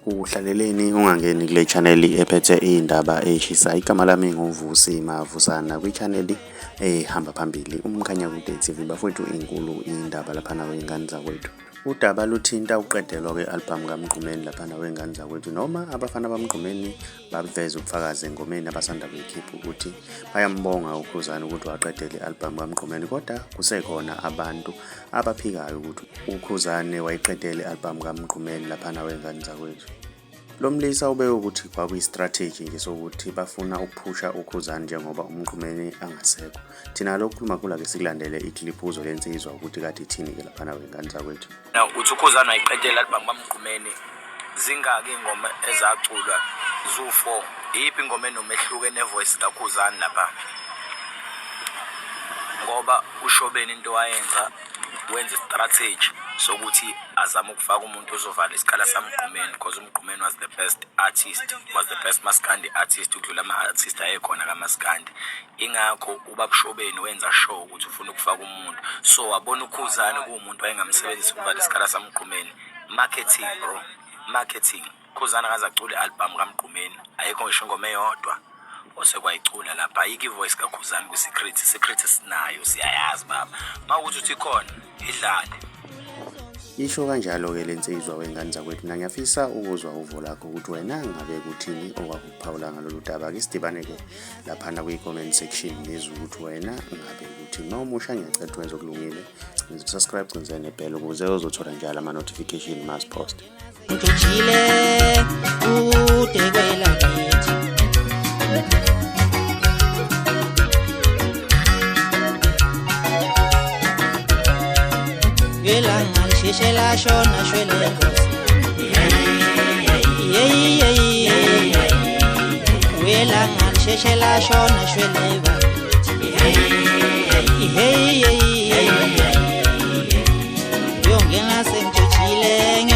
Uhlaleleni ungangeni kule channel ephethe iy'ndaba ey'shisayo. Igama lami nguVusi Mavusana kwi-channel ehamba phambili uMkhanyakude TV. Bafowethu inkulu indaba laphana wey'ngane zakwethu. Udaba luthinta ukuqedelwa kwe-albhamu kaMgqumeni laphana wey'ngane zakwethu noma abafana baMgqumeni baveze ubufakazi engomeni abasanda kuyikhipha ukuthi bayambonga uKhuzani ukuthi waqedela i-albhamu kaMgqumeni kodwa kusekhona abantu abaphikayo ukuthi uKhuzane wayiqedela i-albhamu kaMgqumeni laphana wey'ngane zakwethu. Lo mlisa ubeke ukuthi kwakuyi-strategy nje sokuthi bafuna ukuphusha uKhuzani njengoba uMgqumeni angasekho. Thina lokhu khuluma kula ke sikulandele iclip uzwe lensizwa ukuthi kade ithini-ke laphana wey'ngane zakwethu. Now uthi uKhuzani wayiqedela album kaMgqumeni zingaki ingoma ezaculwa zu-4 iyiphi ingoma enomehluko ene-voice kaKhuzani lapha ngoba uShobeni into wayenza wenza i-strategy sokuthi azame ukufaka umuntu ozovala isikhala saMgqumeni because uMgqumeni was the best artist, was the best maskandi artist ukudlula ama-artist ayekhona kamaskandi. Ingakho uBaba Shobeni wenza sure ukuthi ufuna ukufaka umuntu, so wabona uKhuzani kuwumuntu wayengamsebenzisa ukuvala isikhala saMgqumeni. Marketing bro, marketing. Khuzani akaze acule i-album kaMgqumeni, ayikho ngisho ingoma eyodwa osekwayicula lapha. Ayikho i-voice kaKhuzani kwi-Secret. I-Secret sinayo, siyayazi baba. Uma ukuthi uthi ikhona, idlale. Isho kanjalo-ke le nsizwa wey'ngane zakwethu. Mina ngiyafisa ukuzwa uvo lakho ukuthi wena ngabe kuthini okwakuphawula ngalolu daba. Ake sidibane-ke laphana kwi-comment section ngizwe ukuthi wena ngabe kuthini. Uma umusha ngiyacela ukuthi wenze okulungile, subscribe, cinze ne-bell ukuze uzothola njalo ama-notification masi-post. Ngijule kude kwelakithi. Ilanga lisheshe lashona shwele nkosi. Yeyi yeyi yeyi. Welanga lisheshe lashona shwele bakithi. Hey hey hey. Yongena sengijojile.